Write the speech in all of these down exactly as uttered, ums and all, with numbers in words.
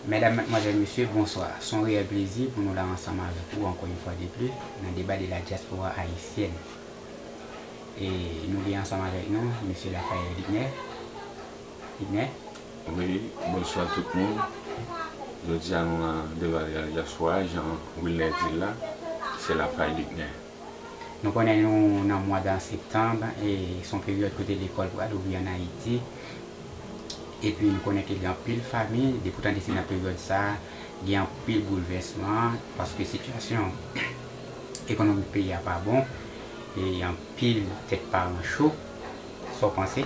Medam, madmwazèl, mesye, bonswa. Se yon reyèl plezi pou nou la ansanm avèk ou ankò yon fwa de plis nan deba de la dyaspora ayisyèn. E nou gen ansanm avèk nou mesye Lafayette Luckner. Luckner. Wi, bonswa tout moun. Jodi a nou nan deba de la dyaspora, jan Wilner di l la, se Lafayette Luckner. Nou konnen nou nan mwa de septanm, e se yon peryòd kote lekòl pral ouvri ann Ayiti. Epi nou konnen ke gen anpil fanmi, depi w tande se nan peryòd sa a, gen anpil boulvèsman, paske sitiyasyon ekonomik peyi a pa bon, e anpil tèt paran cho. Sa w panse?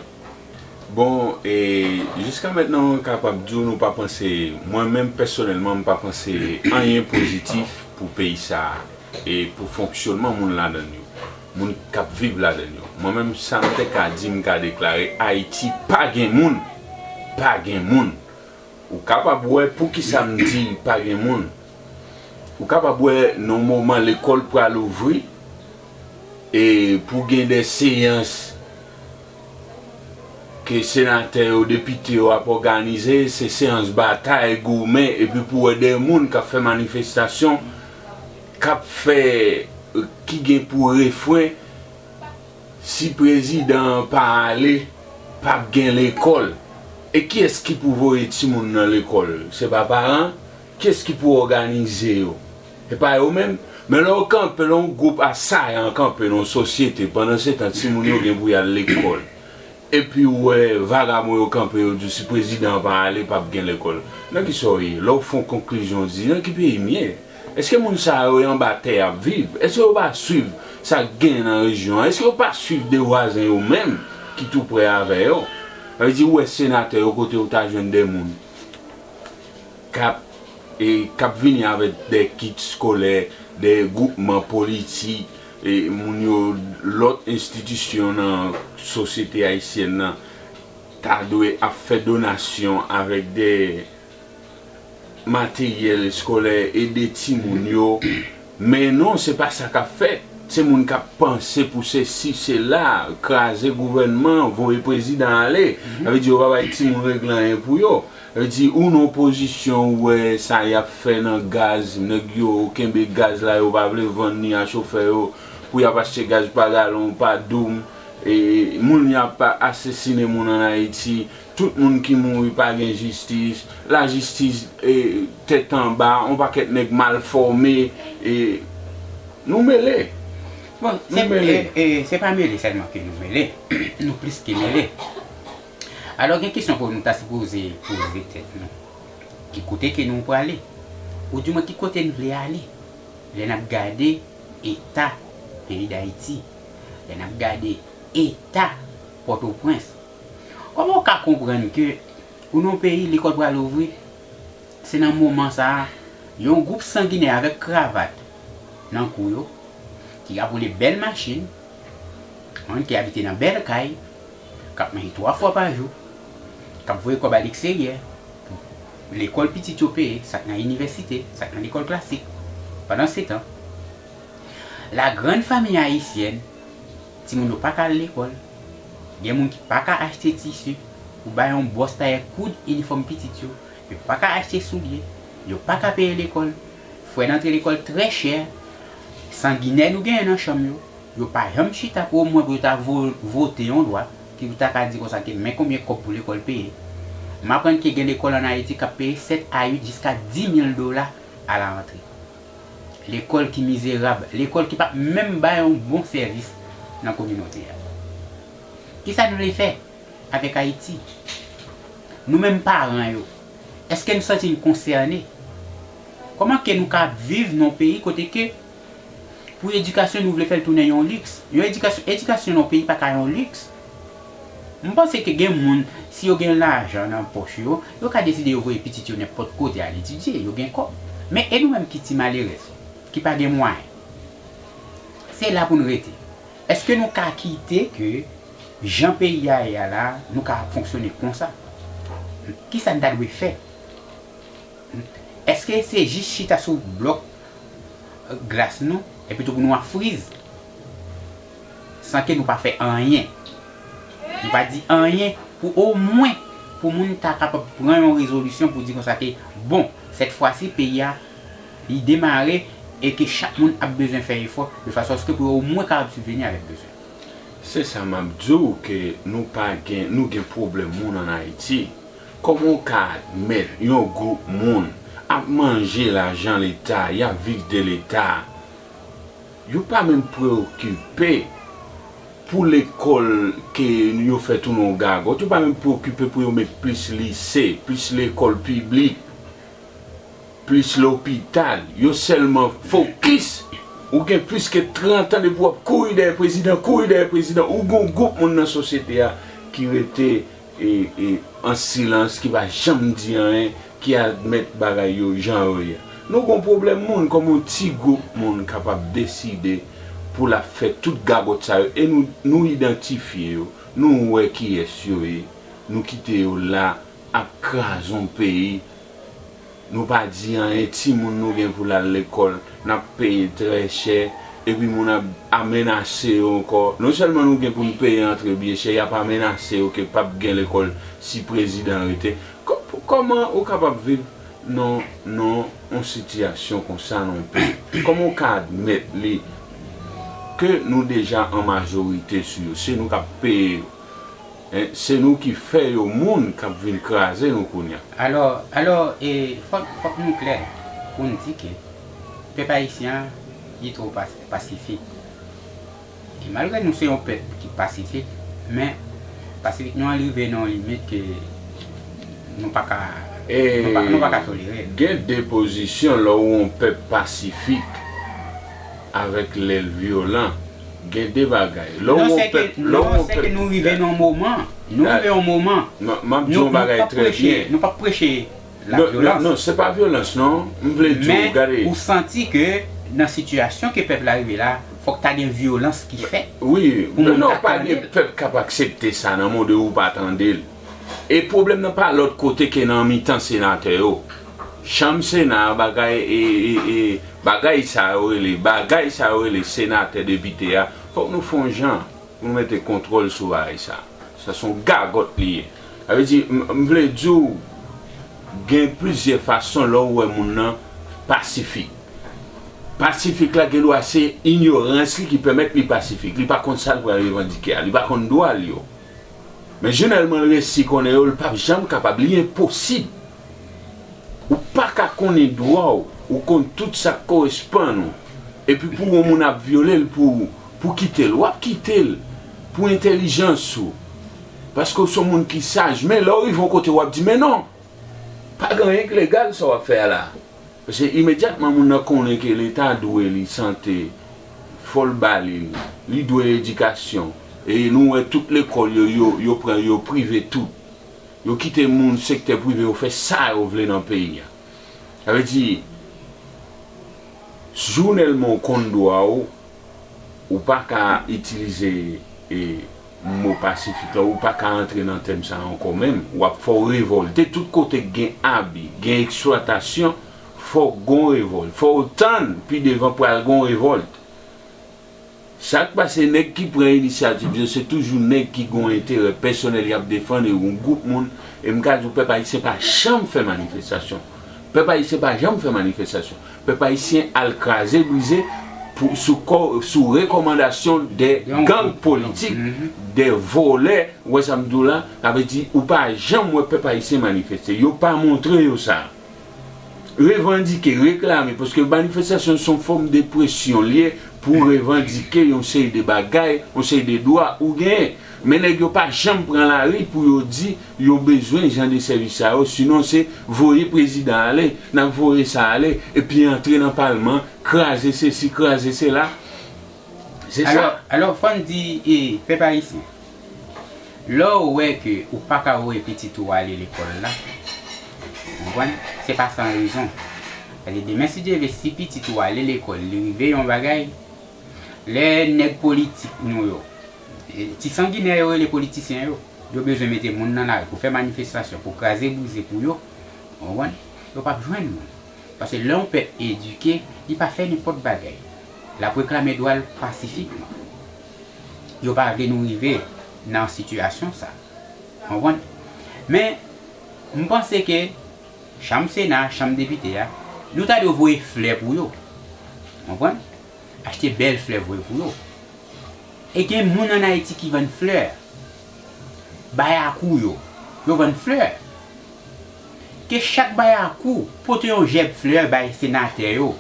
Bon, e jiska mentnan, mwen kapab di w, nou pa panse, mwen menm pèsonèlman, m pa panse anyen pozitif pou peyi sa a, e pou fonksyònman moun ladan l yo, moun k ap viv ladan l yo. Mwen menm, sa m te ka di, m ka deklare, Ayiti pa gen moun. Pa gen moun. Ou kapab wè poukisa m di pa gen moun. Ou kapab wè nan moman lekòl pral ouvri, e pou gen de seyans ke senatè yo, depite yo ap òganize, se seyans batay, goumen, epi pou wè de moun k ap fè manifestasyon, k ap fè, ki gen pou refren, si prezidan an pa ale, p ap gen lekòl. E kiyès ki pou voye timoun nan lekòl? Se pa paran? Kiyès ki pou òganize yo? E pa yo menm? Men lè w kanpe, lè yon gwoup asayan kanpe nan yon sosyete, pandan se tan timoun yo gen pou y al lekòl. Epi w wè vagabon yo kanpe, yo di w si prezidan an pa ale, p ap gen lekòl. Nan kisa w ye? Lè w fè yon konklizyon, w di, nan ki peyi m ye? Èske moun sa yo, e anba tè y ap viv? Èske yo pa swiv sa k genyen nan rejyon an? Èske yo pa swiv de vwazen yo menm ki tou prè avè yo? Sa vle di, ou wè senatè yo, kote ou ta jwenn de moun k ap, e, k ap vini avèk de kit eskolè, de gwoupman politik, e, moun yo, lòt enstitisyon nan sosyete ayisyèn nan ta dwe ap fè donasyon avèk de materyèl eskolè, ede timoun yo. Men non, se pa sa k ap fèt. Se moun k ap panse pou sesi, sela, kraze gouvènman, voye prezidan ale. Sa vle di yo pa bay timoun regle anyen pou yo. Sa vle di ou nan opozisyon, ou wè sa y ap fè nan gaz, nèg yo kenbe gaz la, yo pa vle vann li a chofè yo pou y ap achte gaz pa galon, pa doum. E moun y ap asesine moun ann Ayiti, tout moun ki mouri pa gen jistis, lajistis, e, tèt anba, yon pakèt nèg mal fòme, e, nou mele. Bon, se, e, e, se pa mele sèlman ke nou mele, nou plis ke mele. Alò, gen kesyon pou nou ta sipoze poze tèt nou. Ki kote ke nou prale? Oudimwen, ki kote n vle ale? Lè n ap gade eta peyi Dayiti, lè n ap gade eta Pòtoprens, kòman w ka konprann ke ou nan yon peyi, lekòl pral ouvri, se nan moman sa a, yon gwoup sanginè avèk kravat nan kou yo, ki ap woule bèl machin, ki abite nan bèl kay, k ap manje twa fwa pa jou, k ap voye kòb alegzeryè pou lekòl pitit yo peye, sa k nan inivèsite, sa k nan lekòl klasik. Pandansetan, la grande famille haïtienne, timoun yo pa ka al lekòl, gen moun ki pa ka achte tisi pou bay yon bòs tayè koud inifòm pitit yo, yo pa ka achte soulye, yo pa ka peye lekòl, frè dantre lekòl trè chè, sanginè nou genyen nan chanm yo, yo pa janm chita pou omwen pou yo ta vo- vote yon lwa ki pou ta ka di konsa ke men konbyen kòb pou lekòl peye. M aprann ke gen lekòl ann Ayiti k ap peye sèt a uit jiska dis mil dola a la rantre. Lekòl ki mizerab, lekòl ki p ap menm bay yon bon sèvis nan kominote a. Kisa n vle fè avèk Ayiti? Nou menm paran yo, èske n santi n konsène? Kòman ke nou ka viv nan yon peyi kote ke pou edikasyon nou vle fè l tounen yon liks? Yon edikasyon, edikasyon nan yon peyi pa ka yon liks. M panse ke gen moun, si yo gen lajan nan pòch yo, yo ka deside yo voye pitit yo nenpòt kote al etidye, yo gen kòb. Men e nou menm ki ti malerèz, ki pa gen mwayen? Se la pou n rete. Èske nou ka kite ke jan peyi a ye a la, nou ka fonksyone konsa? Kisa n ta dwe fè? Èske se jis chita sou blòk, e, glas nou, epi tou pou nou ap friz, san ke nou pa fè anyen? Nou pa di anyen pou omwen Pou moun ta kapab pran yon rezolisyon pou di konsa ke, bon, sèt fwa si, peyi a, li demare e ke chak moun ap bezwen fè efò de fason aske pou yo omwen kapab sibveni avèk bezwen. Se sa m ap di w ke nou pa gen, nou gen pwoblèm moun ann Ayiti. Kòman w ka admèt yon gwoup moun ap manje lajan Leta, y ap viv de Leta, yo pa menm preokipe pou lekòl ke yo fè tounen yon gagòt, yo pa menm preokipe pou yo met plis lise, plis lekòl piblik, plis lopital, yo sèlman fokis. Ou gen plis ke trant an depi w ap kouri dèyè prezidan, kouri dèyè prezidan, ou gen yon gwoup moun nan sosyete a ki rete e, e, an silans, ki pa janm di anyen, ki admèt bagay yo jan yo ye. Nou gen yon pwoblèm moun, kòman yon ti gwoup moun kapab deside pou l ap fè tout gagòt sa yo, e nou, nou idantifye yo, nou wè kiyès yo ye, nou kite yo la ap kraze yon peyi, nou pa di anyen, timoun nou gen pou l al lekòl, n ap peye trè chè, epi moun ap ap menase yo ankò. Non sèlman nou gen pou n peye antre byen chè, y ap ap menase yo ke p ap gen lekòl si prezidan an rete. Kò-, kòman ou kapab viv nan, nan yon sitiyasyon konsa nan yon peyi? Kòman w ka admèt li ke nou deja an majorite sou yo? Se nou k ap peye yo. Hein, se nou ki fè yo moun k ap vin kraze nou kounye a. Alò, alò, e, fòk, fòk nou klè pou n di ke pèp ayisyen an, li twò pas-, pasifik. E malgre nou se yon pèp ki pasifik, men pasifik nou an rive nan yon limit ke nou pa ka, nou pa, nou pa ka tolere l. Gen de pozisyon lè w yon pèp pasifik avèk lè l vyolan. Gen de bagay. Lè w yon pèp, lè w yon pèp. Non, se ke nou rive nan yon moman. Nou rive yon moman. M ap di w yon bagay trè byen. Nou p ap preche lavyolans. Non, non, se pa vyolans, non. M vle di w, gade. Men, ou santi ke nan sitiyasyon ke pèp la rive la, fòk ta gen vyolans ki fèt pou moun ta tande l. Wi, non, pa gen pèp k ap aksepte sa nan moman de ou pa tande l. E pwoblèm nan pa lòt kote ke nan mitan senatè yo. Chanm Sena a, bagay, e, e, e, bagay sa yo rele, bagay sa yo rele senatè, depite a, fòk nou fè yon jan pou nou mete kontwòl sou bagay sa. Sa se yon gagòt li ye. Sa vle di, m, m vle di w, gen plizyè fason lè w wè moun nan pasifik. Pasifik la gendwa se inyorans li ki pèmèt li pasifik. Li pa konn sa l pral revandike a. Li pa konn dwa l yo. Men jounèlman l resi konnen yo, l p ap janm kapab. Li enposib. Ou pa ka konnen dwa w, ou konn tout sa k koresponn ou. Epi pou yon moun ap vyole l pou, pou kite l, w ap kite l pou entèlijans ou. Paske w se yon moun ki saj. Men lè w rive yon kote, w ap di, men non, pa gen anyen k legal sa w ap fè a la. Paske imedyatman moun nan konnen ke Leta dwe li sante, fò l ba li l, li dwe l edikasyon. E nou wè tout lekòl yo, yo, yo pran, yo prive tout. Yo kite moun sektè prive yo fè sa yo vle nan peyi a. Sa vle di, jounèlman w konn dwa w, ou pa ka itilize, e, mo pasifik la, ou pa ka antre nan tèm sa a ankò menm. W ap fè w revòlte. Tout kote k gen abi, gen eksplwatasyon, fòk gon revòlt. Fò w tann pi devan pral gon revòlt. Sa k pase, nèg ki pran inisyativ yo, se toujou nèg ki gon enterè pèsonèl y ap defann e yon gwoup moun. E m ka di w, pèp ayisyen pa janm fè manifestasyon. Pèp ayisyen pa janm fè manifestasyon. Pèp ayisyen al kraze brize pou, sou kò, sou rekòmandasyon de gang politik, de vòlè, ou wè sa m di w la, sa vle di ou pa janm wè pèp ayisyen manifeste. Yo pa montre yo sa. Revandike, reklame, paske manifestasyon se yon fòm de presyon l ye pou revandike yon seri de bagay, yon seri de dwa ou genyen. Men nèg yo pa janm pran lari pou yo di yo bezwen jan de sèvis sa yo, sinon se voye prezidan ale, n ap voye sa ale, epi antre nan palman, kraze sesi, kraze sela. Se sa. Alò, alò, fò n di, e, pèp ayisyen, lè w wè ke ou pa ka voye pitit ou ale lekòl la, ou konprann, se pa san rezon. Paske demen, si Dye vle, si pitit ou ale lekòl, li rive yon bagay, lè nèg politik nou yo, e, ti sanginè yo rele politisyen yo, yo bezwen mete moun nan lari pou fè manifestasyon, pou kraze brize pou yo, ou konprann, yo p ap jwenn moun. Paske lè yon pèp edike, li pa fè nenpòt bagay. L ap reklame dwa l pasifikman. Yo pa vle nou rive nan sitiyasyon sa. Konprann? Men, M panse ke chanm Sena, chanm depite a, nou ta dwe voye flè pou yo. Konprann? Achte bèl flè voye pou yo. E gen moun ann Ayiti ki vann flè. Bayakou yo, yo vann flè. Ke chak Bayakou pote yon jèb flè bay senatè yo,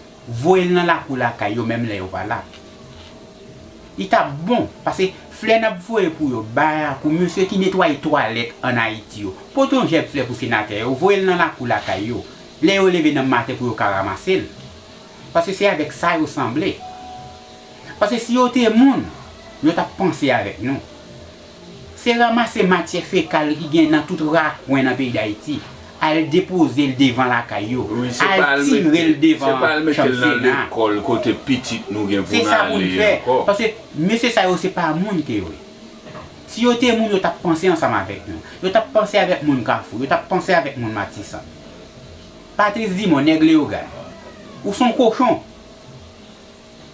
voye l nan lakou lakay yo, menm lè yo pa la. Li t ap bon, paske flè n ap voye pou yo, Bayakou, mesye ki netwaye twalèt ann Ayiti yo, pote yon jèb flè pou senatè yo, voye l nan lakou lakay yo, lè yo leve nan maten pou yo ka ranmase l. Paske se avèk sa yo sanble. Paske si yo te moun, yo t ap panse avèk nou. Se ranmase matyè fekal ki gen nan tout rakwen nan peyi Dayiti, al depoze l devan lakay yo, al tire l devan chanm Sena. Se sa pou n fè. Paske mesye sa yo se pa moun ke yo ye. Si yo te moun, yo t ap panse ansanm avèk nou. Yo t ap panse avèk moun Kafou, yo t ap panse avèk moun Matisan. Patrice Dumont, nèg Leyogàn, ou s on kochon.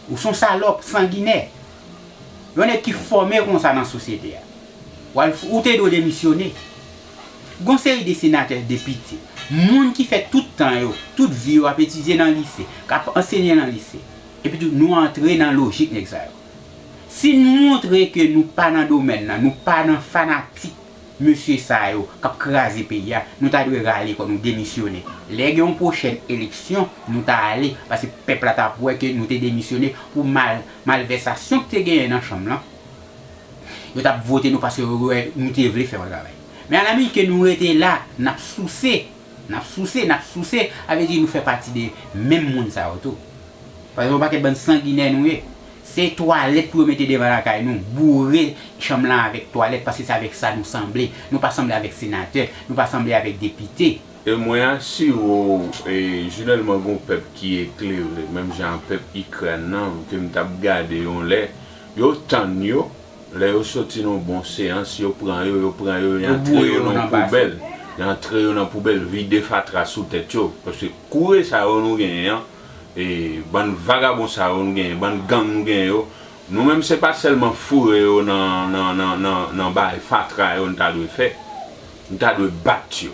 Ou s on salòp, sanginè. Yon nèg ki fòme konsa nan sosyete a. W al f-, ou te dwe demisyone. Gon seri de senatè, depite, moun ki fè tout tan yo, tout vi yo ap etidye nan lise, k ap ansenye nan lise. Epi tou, nou antre nan lojik nèg sa yo. Si n montre ke nou pa nan domèn nan, nou pa nan fanatik mesye sa yo k ap kraze peyi a, nou ta dwe rale kò nou, demisyone. Lè gen yon pwochèn eleksyon, nou ta ale, paske pèp la t ap wè ke nou te demisyone pou mal, malvèsasyon k te genyen nan chanm lan. Yo t ap vote nou paske yo wè nou te vle fè yon travay. Men alaminik ke nou rete la, n ap souse, n ap souse, n ap souse, sa vle di nou fè pati de menm moun sa yo tou. Paske yon pakèt bann sanginè nou ye. Se twalèt pou yo mete devan lakay nou, boure chanm lan avèk twalèt, paske se avèk sa nou sanble. Nou pa sanble avèk senatè, nou pa sanble avèk depite. E mwen asire w, e, Junel, mwen gon pèp ki eklere, menm jan ak pèp Ikrèn nan, ke m t ap gade yon lè, yo tann yo, lè yo soti nan yon bon seyans, yo pran yo, yo pran yo, y antre yo nan poubèl. Y antre yo nan poubèl, vide fatra sou tèt yo. Paske koure sa yo nou genyen an, e, bann vagabon sa yo nou genyen, bann gang nou genyen yo, nou menm se pa sèlman foure yo nan, nan, nan, nan, nan bagay fatra yo n ta dwe fè. Nou ta dwe bat yo.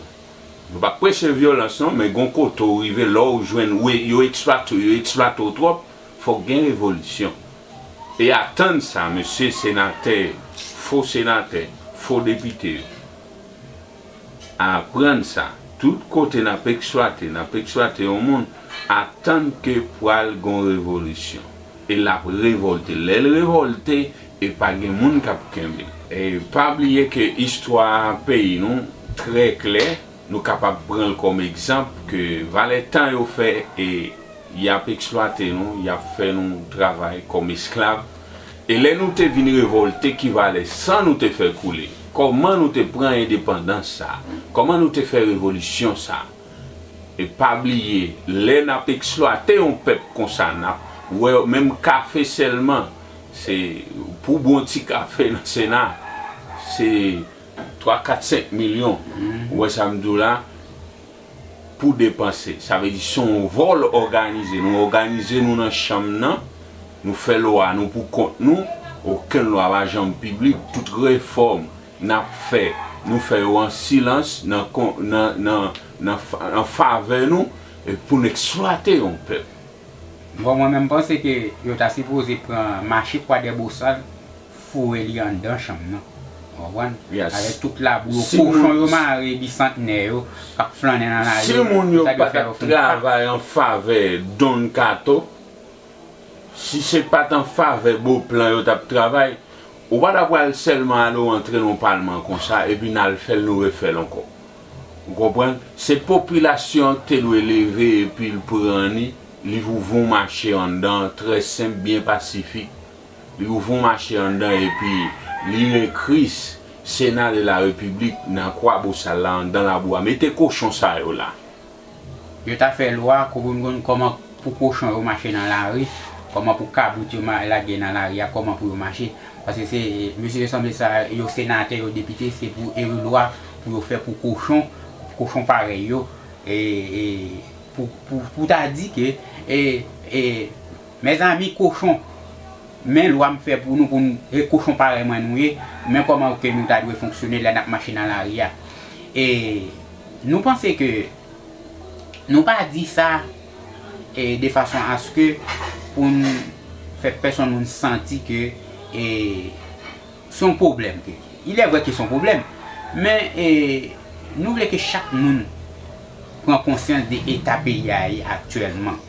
Nou p ap preche vyolans non, men gon kote w rive, lè w jwenn, w, yo eksplwate w, yo eksplwate w twòp, fòk gen revolisyon. E atann sa, mesye senatè, fo senatè, fo depite yo. Aprann sa, tout kote n ap eksplwate, n ap eksplwate yon moun, atann ke pral gon revolisyon. E l ap revòlte. Lè l revòlte, e pa gen moun k ap kenbe l. E pa bliye ke istwa peyi nou trè klè, nou kapab pran l kòm egzanp ke valè tan yo fè e y ap eksplwate nou, y ap fè nou travay kòm esklav. E lè nou te vin revòlte, ki valè san nou te fè koule? Kòman nou te pran endepandans sa? Kòman nou te fè revolisyon sa? E pa bliye, lè n ap eksplwate yon pèp konsa, n ap wè menm kafe sèlman, se pou bon ti kafe nan Sena, se twa, kat, senk milyon. Ou wè sa m di w la? Pou depanse. Sa vle di se yon vòl òganize. Nou òganize nou nan chanm nan, nou fè lwa nou pou kont nou, okenn lwa pa janm piblik, tout refòm n ap fè, nou fè yo an silans, nan kon-, nan, nan, nan fa-, an favè nou, e pou n eksplwate yon pèp. Bon, mwen menm, m panse ke yo ta sipoze pran mache Kwadèbosal, foure li anndan chanm nan. Ou konprann? Avèk tout labou yo, kochon yo mare, bisantnè yo k ap flannen nan lari, yo ta dwe fè yo fin pa. Si moun yo pa t ap travay an favè Don Kato, si se pa t an favè Boplan yo t ap travay, ou pa ta pral sèlman ale w antre nan yon palman konsa, epi n al fè l, nou refè l ankò. Ou konprann? Se popilasyon an ki te dwe leve epi l pran ni, li ouvri yon mache anndan, trè senp, byen pasifik. Li ouvri yon mache anndan epi li ekri Sénat de la République nan Kwabosal la, anndan labou a. Mete kochon sa yo la. Yo ta fè lwa pou nou konn kòman pou kochon yo mache nan lari, kòman pou kabrit yo ma-, lage nan lari a, kòman pou yo mache. Paske se mesye yo sanble sa, yo senatè, yo depite, se pou eri lwa pou yo fè pou kochon, kochon parèy yo, e, e pou, pou, pou ta di ke, e, e, mezanmi, kochon, men lwa m fè pou nou, pou n, e kochon parèy mwen nou ye, men kòman ke nou ta dwe fonksyone lè n ap mache nan lari a. E Nou panse ke nou pa di sa e de fason aske pou n fè pèsonn moun santi ke e se yon pwoblèm ke il est vrai ke se yon pwoblèm, men e nou vle ke chak moun pran konsyans de eta peyi a ye aktyèlman.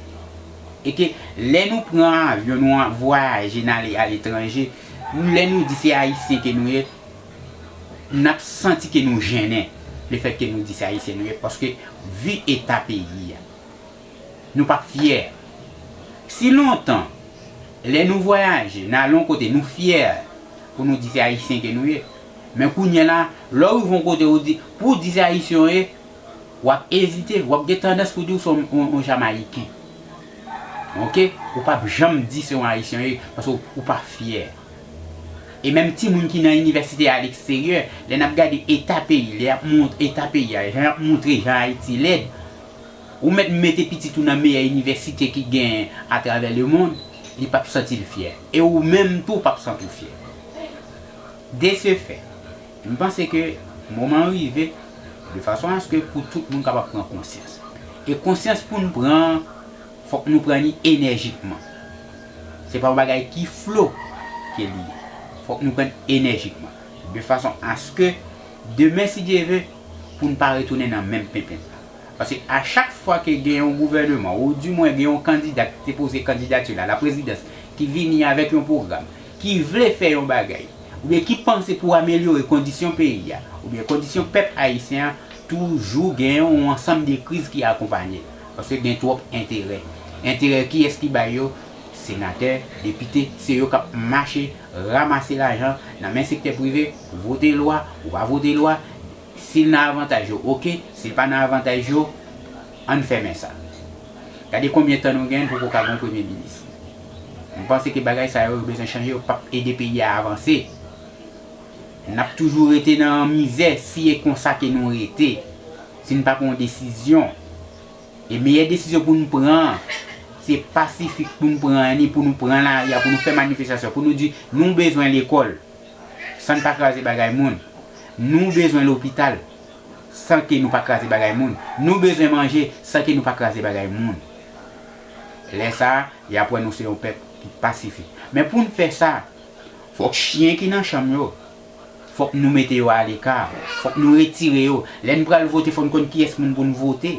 E ke lè nou pran avyon, nou vwayaje, n ale aletranje, lè nou di se ayisyen ke nou ye, n ap santi ke nou jennen lefètke nou di se ayisyen nou ye, paske vi eta peyi a, nou p ap fyè. Si lontan, lè nou vwayaje, n ale yon kote, nou fyè pou nou di se ayisyen ke nou ye. Men kounye a la, lè w rive yon kote, ou di, pou w di se ayisyen w ye, w ap ezite, w ap gen tandans pou di w se yon, yon, yon Jamayiken. Oke? Ou p ap janm di se yon ayisyen w ye, paske w, ou pa fyè. E menm timoun ki nan inivèsite a leksteryè, lè n ap gade eta peyi, lè y ap mont eta peyi a, jan y ap montre jan Ayiti lèd, ou mèt mete pitit ou nan meyè inivèsite ki genyen atravè lemonn, li p ap santi l fyè. E ou menm tou, w p ap santi w fyè. De ce fait, m panse ke moman an rive de fason aske pou tout moun kapab pran konsyans. E konsyans pou n pran an, fòk nou pran li enèjikman. Se pa yon bagay ki flo ke li ye. Fòk nou pran l enèjikman. De fason aske demen, si Dye ve, pou n pa retounen nan menm penpen sa. Paske a chak fwa ke gen yon gouvèneman, ou di mwen gen yon kandida ki te poze kandidati la, la prezidans, ki vini avèk yon pwogram, ki vle fè yon bagay, oubyen ki panse pou amelyore kondisyon peyi a, oubyen kondisyon pèp ayisyen an, toujou gen yon ansanm de kriz ki akonpanye l. Paske gen twòp enterè. Enterè kiyès ki bay yo? Senatè, depite, se yo k ap mache, ranmase lajan nan men sektè prive, vote lwa, ou pa vote lwa, si l nan avantaj yo, oke, si l pa nan avantaj yo, ann fèmen sa. Gade konbyen tan nou gen, n poko ka gen yon premye minis. M panse ke bagay sa yo, yo bezwen chanje, yo p ap ede peyi a avanse. N ap toujou rete nan mizè si e konsa ke nou rete. Si n pa pran yon desizyon. E meyè desizyon pou n pran, se pasifik pou n pran li, pou nou pran lari a, pou nou fè manifestasyon, pou nou di nou bezwen lekòl, san n pa kraze bagay moun. Nou bezwen lopital, san ke nou pa kraze bagay moun. Nou bezwen manje, san ke nou pa kraze bagay moun. Lè sa a, y ap wè nou se yon pèp ki pasifik. Men pou n fè sa, fòk chen ki nan chanm yo, fòk nou mete yo aleka, fòk nou retire yo. Lè n pral vote, fò n konn kiyès moun pou n vote.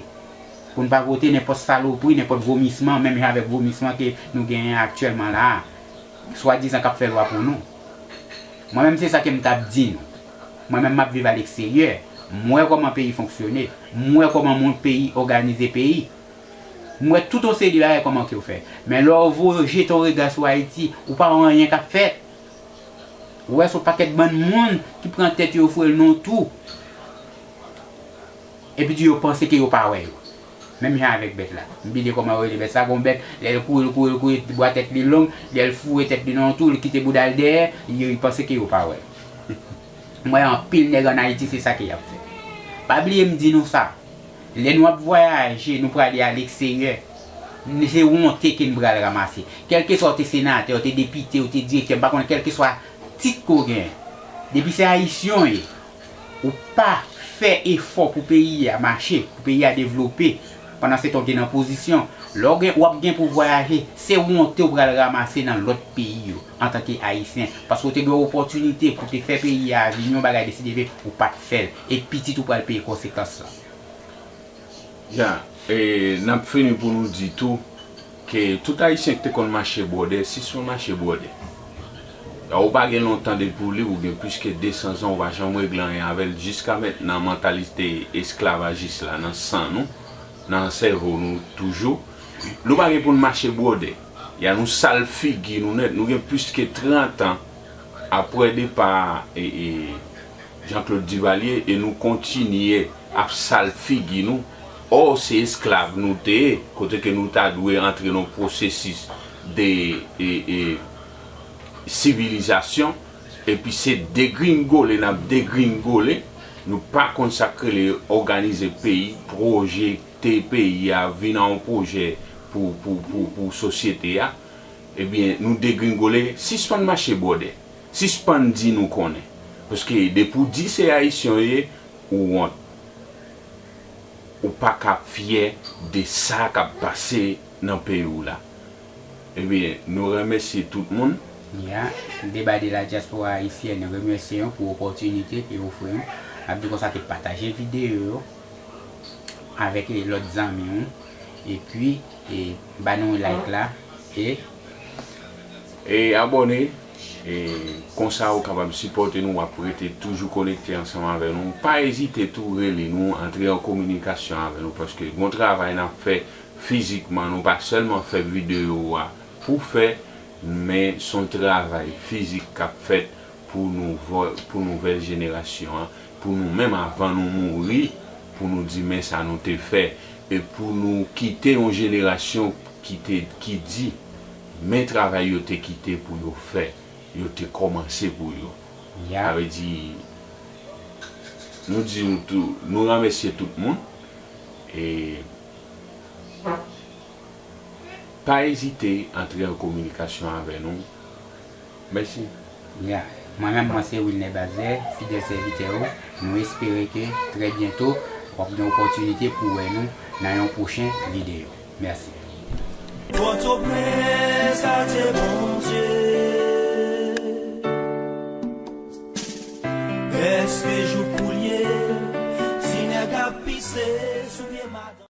Pou n pa vote nenpòt salopri, nenpòt vomisman, menm jan avèk vomisman ke nou genyen aktyèlman la a, swadizan k ap fè lwa pou nou. Mwen menm, se sa ke m t ap di nou. Mwen menm, m ap viv aleksteryè. M wè kòman peyi fonksyone. M wè kòman moun peyi òganize peyi. M wè tout yon seri de bagay kòman ke yo fè. Men lè w voye jete yon rega sou Ayiti, ou pa wè anyen k ap fèt. Ou wè se yon pakèt bann moun ki pran tèt yo, yo foure l nan yon twou. Epi di yo panse ke yo pa wè yo. Menm jan avèk bèt la. M bliye kòman yo rele bèt sa, gon bèt, lè l kouri, l kouri, l kouri, bwa tèt li long, lè l foure tèt li nan yon twou, l kite bouda l dèyè, yo, yo panse ke yo pa wè l. M wè anpil nèg ann Ayiti, se sa ke y ap fè. Pa bliye m di nou sa. Lè nou ap vwayaje, nou prale aleksteryè, se wonte ke n pral ranmase. Kèlkeswa w te senatè, w te depite, w te direktè, m pa konnen, kèlkeswa tit ke w genyen, depi se ayisyen w ye, ou pa fè efò pou peyi a mache, pou peyi a devlope, pandan se tan w te nan pozisyon, lè w gen, w ap gen pou vwayaje, se wonte w pral ranmase nan lòt peyi yo, antanke ayisyen, paske w te gen yon opòtinite pou te fè peyi a vin yon bagay de si Dye ve, ou pa t fè l, e pitit ou pral peye konsekans lan. Ya, e n ap fini pou nou di tou ke tout ayisyen ki te konn mache bwòdè, sispann mache bwòdè. Ou pa gen lontan depi w lib, ou gen plis ke de san zan, ou pa janm regle anyen avè l. Jiska mentnan, mantalite esklavajis la nan san nou, nan sèvo nou toujou. Nou pa gen pou n mache bwòdè. Ya, nou sal figi nou nèt. Nou gen plis ke trant an apre depa e, e, Jean Claude Duvalier e nou kontinye ap sal figi nou. Ò, se esklav nou te ye, kote ke nou ta dwe antre nan pwosesis de e, e, sivilizasyon, epi se degringole n ap degringole. Nou pa konn sa k rele òganize peyi, pwojekte peyi a, vin a yon pwojè pou, pou, pou, pou sosyete a. Ebyen, nou degringole, sispann mache bwòdè. Sispann di nou konnen. Paske depi w di se ayisyen w ye, ou wont. ou pa ka fyè de sa k ap pase nan peyi w la. Ebyen, nou remèsye tout moun. Ya, Deba de la Diaspora Haïtienne remèsye w pou opòtinite ke w ofri nou. N ap di konsa ke pataje videyo yo avèk lòt zanmi w. Epi, e, ba nou like la. E e abòne. E konsa ou kapab sipòte nou, w ap rete toujou konekte ansanm avè nou. Pa ezite tou rele nou, antre an kominikasyon avè nou, paske gon travay n ap fè fizikman. Nou pa sèlman fè videyo a pou fè, men s on travay fizik k ap fèt pou nou, pou nouvèl jenerasyon an, pou nou menm avan nou mouri, pou nou di men sa nou te fè, e pou nou kite yon jenerasyon ki te, ki di men travay yo te kite pou yo fè, yo te kòmanse pou yo. Sa vle di, nou di nou tou, nou remèsye tout moun. E pa ezite antre an kominikasyon avè nou. Mèsi. Ya, mwen menm mwen se Wilner Bazè, fidèl sèvitè ou. Nou espere ke trè byento w ap gen opòtinite pou wè nou nan yon pwochen videyo. Mèsi. Pòtoprens, Adye bon